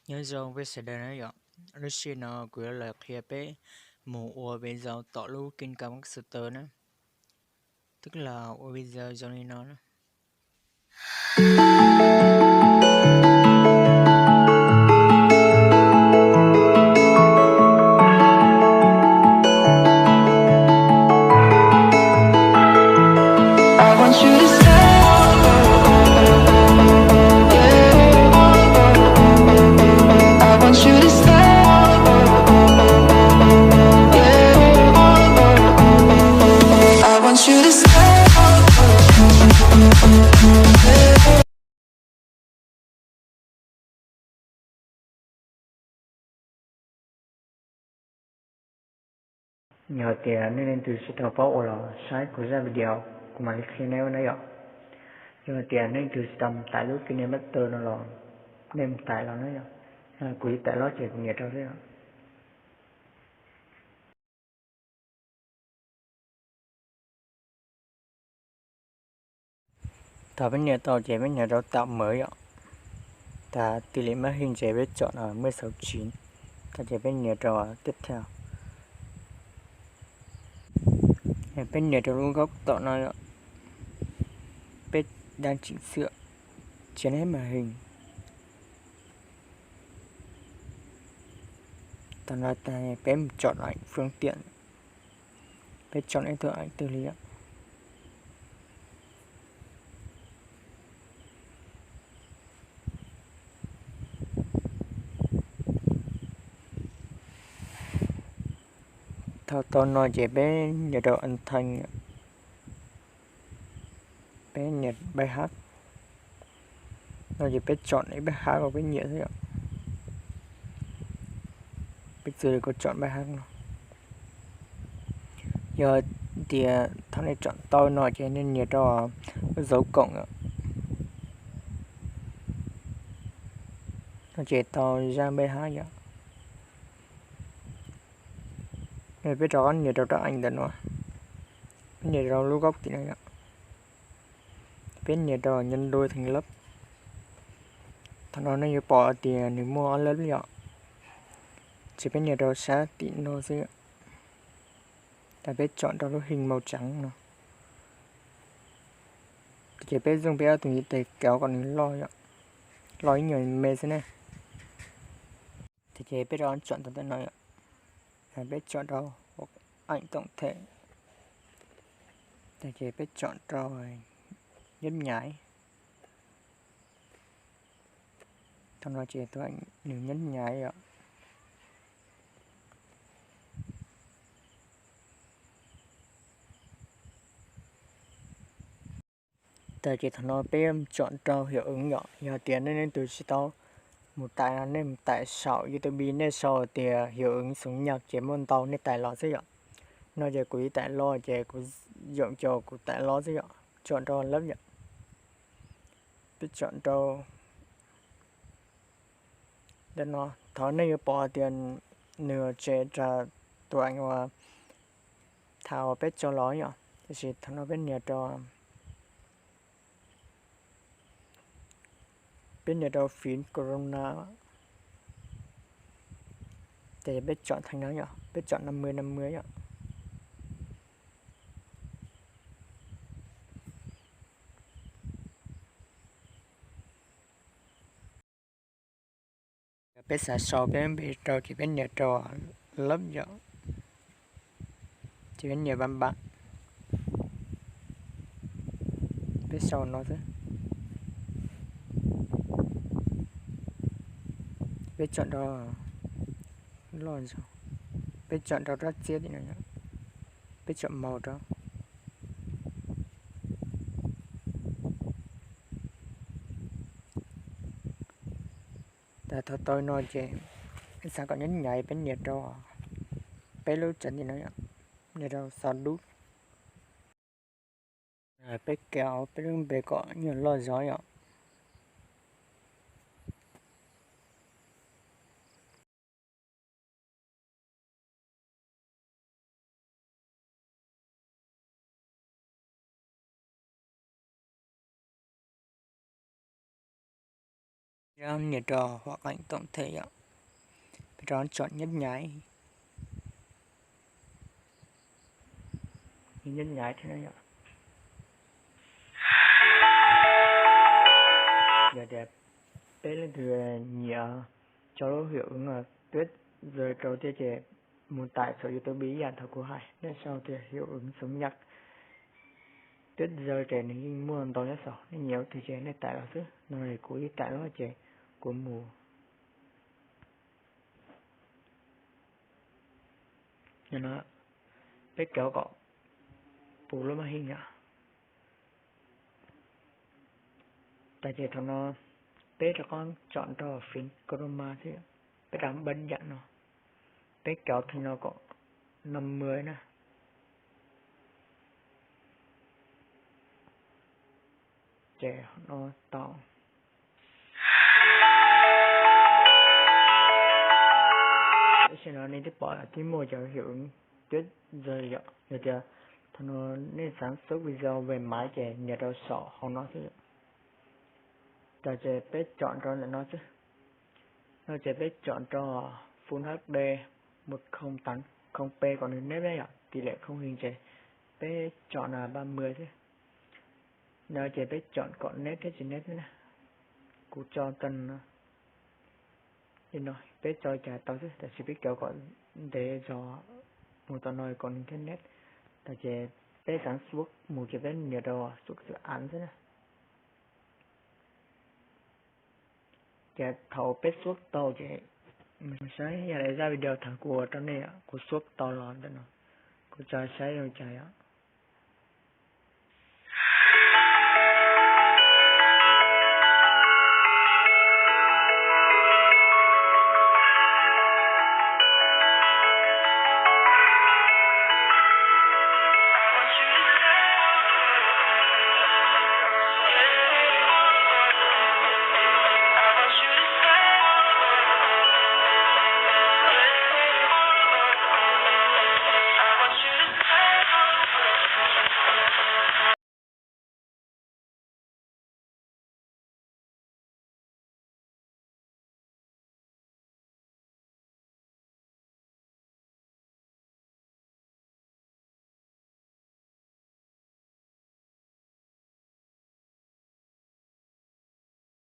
Nyob zoo peb sawv daws na yom, lub sij hawm no kuv yuav los qhia peb mus ua video tom lub Kinecast Master na. Twb los ua video zoo li no na. Yog tias nej leej twg tsis tau paub ua los saib kuv zaj video, kuv mam li qhia nej na yom. Yog tias nej leej twg tsis tau mus tải lub Kinemaster no los nej mus tải los na yom. Kuv ib tải los ces kuv nias rau xwb yom. Thaum peb nias tau ces peb nias rau tạo mới yom. Tag tij li mab hij ces peb chọn mười sáu chín. Tag ces peb nias rau tiếp theo. Peb nias rau lub góc tom no yom. Peb đang chỉnh sửa trên hết màn hình. Thaum no peb mus chọn ảnh phương tiện. Peb chọn ib tug ảnh twg li yom. Thaum tau no ces peb nias rau ảnh thanh, peb nias bài hát. No ces peb chọn ib bài hát uas peb nyiam xwb yom. Peb xws li kuv chọn bài hát no. Yog tias thaum nej chọn tau no ces nej nias rau dấu cộng yom. No ces tau zaj bài hát yom. Peb rov qab nias rau rab ảnh ntawm no, peb nias rau lub góc tim no yom. Peb nias rau nhân đôi thành lập. Thaum no nej yuav pom tias nws muaj ob lab yom. Ces peb nias rau sab tim no xwb. Tag peb chọn rau lub hình màu trắng no. Ces peb zoom peb ob tug ntiv tes kéo kom nws loj yom, loj ib nyuag me xwb ne. Tag ces peb rov chọn tau ntawm no yom. Peb chọn rau ảnh tổng thể. Tag ces peb chọn rau nhấp nháy. Thaum no ces tus ảnh nws nhấp nháy yom. Tag ces thaum no peb chọn rau hiệu ứng yom. Yog tias nej leej twg tsis tau mus tải no nej mus tải sau YouTube, nej sau tias hiệu ứng sống nhật ces muaj ntau nej tải los xwb yom. No ces kuv ib tải los ces kuv yoom ces kuv tải los xwb yom. Chọn rau lab yom. Peb chọn rau ntawm no, thaum nej yuav pom tias nws tseem tus ảnh uas thaum peb tso los yom. Tiam sis thaum no peb nias rau, peb nias rau phím corona. Ces peb chọn thành no yom, peb chọn năm mươi năm mươi yom. Peb xav sau peb npe rau ces peb nias rau lab yom, ces peb nias npam npam, peb sau no xwb. Peb chọn rau loj zog, peb chọn rau rab txiab tim no, peb chọn màu rau. Tag thaum tau no ces xav kom nyob nyaiv peb nias rau peb lub tsawv tim no, nias rau xov dub. Peb kau peb lub npe kom nyuag loj zog yom. Rau nias rau hua qeej toom thej yom, peb rov tsom nyab nyaiv, nyab nyaiv thiab yom. Yog tias peb leej twg nyiam tso lub hiệu ứng tuyết rơi rau thiab ces mus tải saum YouTube ib yam thaum kuv hais nej sau tias hiệu ứng sống nhật tuyết rơi ces nws yeej muaj ntau nyob saum, nej nyiam lub twg ces nej tải los xwb. No kuv ib tải lub ces kuv mus no, peb cov kom puv lub maj hij yom. Tas ces thaum no peb rov qab tsom rau phím chroma xwb, peb rov npaj yam no, peb cov theej no kom năm mươi na. Ces no tau. Tam sim no nej twb pom twb muaj cov hiệu ứng tuyết rơi yom, yog tias thaum no nej xav xub video về máy ces nias rau saum hauv no xwb. Tas ces peb chọn rau ntawm no xwb. No ces peb chọn rau Full HD một không tám không P kom nws neb yom, tỷ lệ không hình ces peb chọn ba mươi xwb. No ces peb chọn kom neb thiab tsis neb xwb na. Kuv tso tau no, peb tso cas tau xwb, tam sis peb cov kom ntev zog mus tau no kom nws thiaj neb. Tas ces peb xav xuab mus ces peb nias rau xuab xwm av xwb na. Ces thaum peb xuab tau ces saib yog lawv zaj video thaum kuv ua rau nej, kuv xuab tau los ntawm no, kuv tso saib zoo cas yom.